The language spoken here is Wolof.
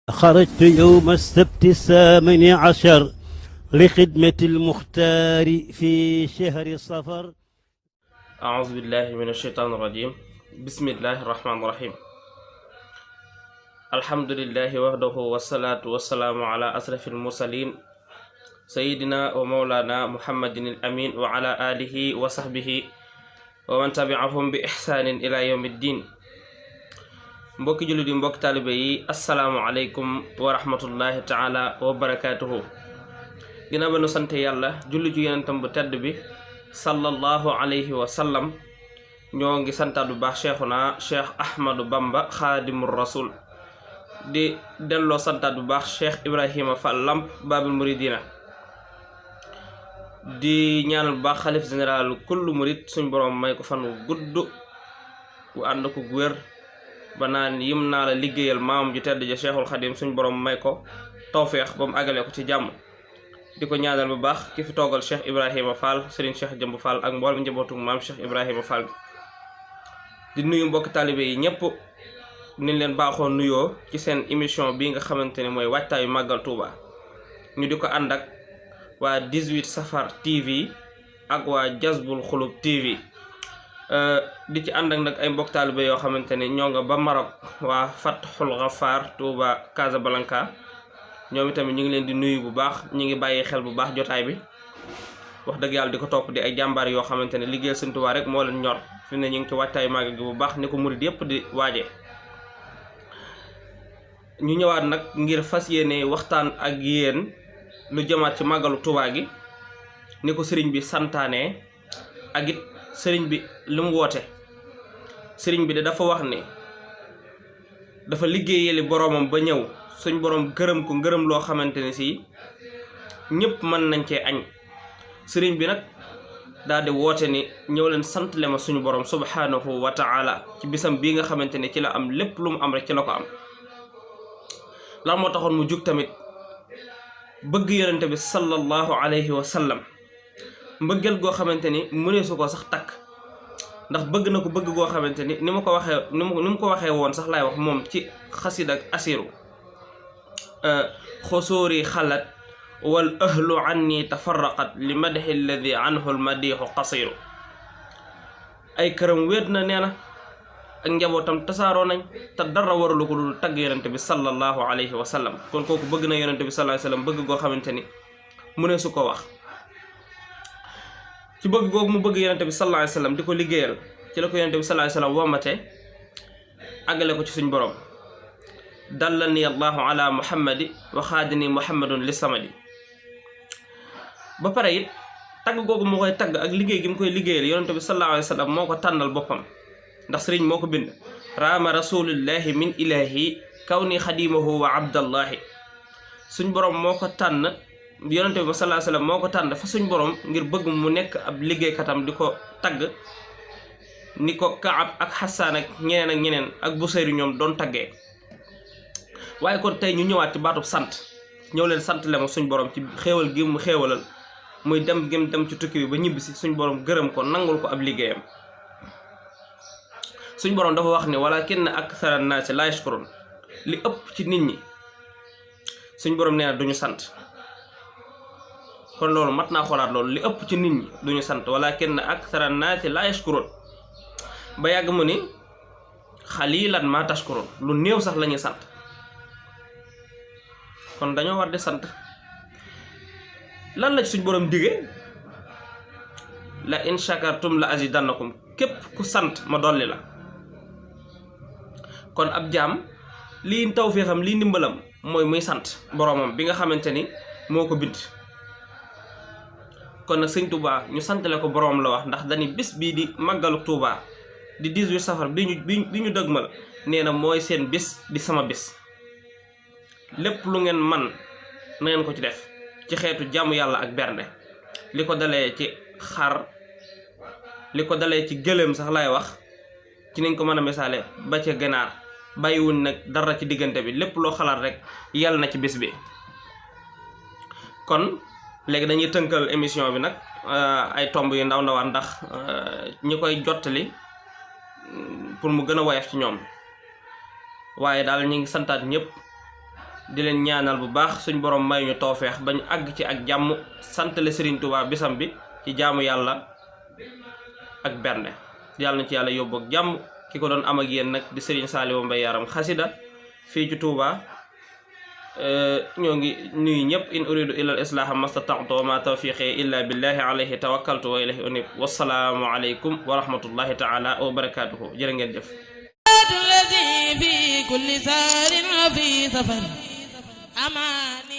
خرجت يوم السبت 18 لخدمة المختار في شهر صفر. أعوذ بالله من الشيطان الرجيم. بسم الله الرحمن الرحيم. الحمد لله وحده والصلاة والسلام على أشرف المرسلين سيدنا ومولانا محمد الأمين وعلى آله وصحبه ومن تبعهم بإحسان إلى يوم الدين. mbokki jullit yi mbokki taalibe yi asalaamualeykum wa rahmatullahi taala wa barakaatuhu. ginnaaw ba nu sant yàlla julli ci yonentam bu tedd bi sallallahu alayhi wa sallam, ñoo ngi santaat bu baax cheikhuna cheikh ahmadu bamba xaadimur rasul di delloo santaat bu baax cheikh ibrahima fall lamp babil muridina di ñaanal bu baax xalif général kullu murid suñ borom may ko fan wu gudd wu ànd ko wér ba naan yim naa la liggéeyal maam ju tedd ja cheikhul xadim suñ borom may ko tawféex ba mu àggale ko ci jàmm. di ko ñaanal bu baax ki fi toogal cheikh ibrahima fall sëriñ cheikh jëmb fall ak mboolem njabootu maam cheikh ibrahima fall bi. di nuyu mbokk taalibe yi ñëpp niñ leen baaxoo nuyoo ci seen émission bi nga xamante ne mooy waajtaayu màggal Touba, ñu di ko ànd ak waa 18 safar TV ak waa Jazbul Xulub TV. di ci ànd ak nag ay mbokk taalibe yoo xamante ne ñoo nga ba Maroc, waa Fatxul Gafaar Touba Casablanca. ñoom itamit ñu ngi leen di nuyu bu baax, ñu ngi bàyyi xel bu baax jotaay bi wax dëgg yàlla di ko topp di ay jàmbaar yoo xamante ne liggéeyal Sëñ Tuubaa rek moo leen ñor. fi ne ñu ngi ci waajtaayu màggal gi bu baax ni ko murid yépp di waaje. ñu ñëwaat nag ngir fas yéene waxtaan ak yéen lu jëmaat ci màggalu Touba gi ni ko sëriñ bi santaane ak it sëriñ bi li mu woote. sëriñ bi de dafa wax ne dafa liggéeyali boroomam ba ñëw suñ boroom gërëm ko ngërëm loo xamante ne si ñëpp mën nañ cee añ. sëriñ bi nag daal di woote ni ñëw leen sant le ma suñu boroom subhanahu wa taala ci bisam bii nga xamante ne ci la am lépp lu mu am rek ci la ko am. lan moo taxoon mu jug tamit bëgg yonente bi sallallahu alayhi wa sallam mbëggeel goo xamante ni mënee su ko sax takk, ndax bëgg na ko bëgg goo xamante ni ni mu ko waxee woon sax laay wax moom ci xasida ak asiru xosóori xalat wal ahlu anni tafarraqat li madxi alladi anhu almadixu qasiru. ay këram wéet na nee na ak njabootam tasaaroo nañ te dara waralu ko dul tagg yonente bi sallallahu alayhi wa sallam. kon kooku bëgg na yonente bi sallallahu alayhi wa sallam bëgg goo xamante ni mu ne su ko wax. ci bëgg googu mu bëgg yonente bi sallallahu alayhi wa sallam di ko liggéeyal ci la ko yonente bi sallallahu alayhi wa sallam wommate àggale ko ci suñ borom. dallani allahu ala muhammadi wa xaadini muhammadun li samadi. ba pare it tagg googu mu koy tagg ak liggéey gi mu koy liggéeyal yonente bi sallallahu alayhi wa sallam moo ko tànnal boppam, ndax sëriñ moo ko bind raama rasulillahi min ilahi kaw ni xadimahu wa abdallahi. suñ borom moo ko tànn, yonente bi sallallahu alayhi wa sallam moo ko tànn fa suñ borom ngir bëgg mu nekk ab liggéeykatam di ko tagg ni ko Kaab ak Xasaan ak ñeneen ak Busayri ñoom doon taggee. waaye kon tey ñu ñëwaat ci baatub sant, ñëw leen sant le ma suñ borom ci xéewal gi mu xéewalal muy dem gëm dem ci tukki bi ba ñibbisi suñ borom gërëm ko nangul ko ab liggéeyam. suñ borom dafa wax ni walakinna akthara naasi laa yashkurun, li ëpp ci nit ñi suñ borom nee na duñu sant. kon loolu mat naa xoolaat loolu, li ëpp ci nit ñi duñu sant walakinna akthara naasi laa yashkurun. ba yàgg mu ni xalilan ma tashkurun, lu néew sax lañuy sant. kon dañoo war di sant. lan la ci suñ borom digee la in shakartum la azidannakum, képp ku sant ma dolli la. kon ab jaam lii tawféexam lii ndimbalam mooy muy sant boroomam bi nga xamante ni moo ko bind. kon nag sëñ Touba ñu santale ko boroom la wax, ndax dañuy bis bii di màggalu Touba di 18 safar bi ñu dëgmal nee na mooy seen bis di sama bis. lépp lu ngeen man na ngeen ko ci def ci xeetu jàmm yàlla ak bernde, li ko dalee ci xar, li ko dalee ci gëléem sax lay wax ci nañ ko mën a misaale ba ca ganaar. bàyyiwuñ nag dara ci diggante bi, lépp loo xalaat rek yàlla na ci bis bi. kon léegi dañuy tënkal émission bi nag ay tomb yu ndaw ndawaan ndax ñi koy jottali pour mu gën a woyof ci ñoom. waaye daal ñu ngi santaat ñëpp di leen ñaanal bu baax suñ borom may ñu tawfeex bañ àgg ci ak jàmm santale Serigne Touba bisam bi ci jaamu yàlla ak bernde yàlla na ci yàlla yóbbu ak jàmm ki ko doon am ak yéen nag di Serigne Saliou Mbaye Yaram Xasida fii ci Touba ñoo ngi nuyu ñëpp in uridu illa al islaha mastata'tu wa ma tawfiqi illa billahi alayhi tawakkaltu wa ilayhi unib wassalaamu aleykum wa rahmatullahi taala wa barakatuhu jërë ngeen jëf الذي في كل سار وفي سفر أماني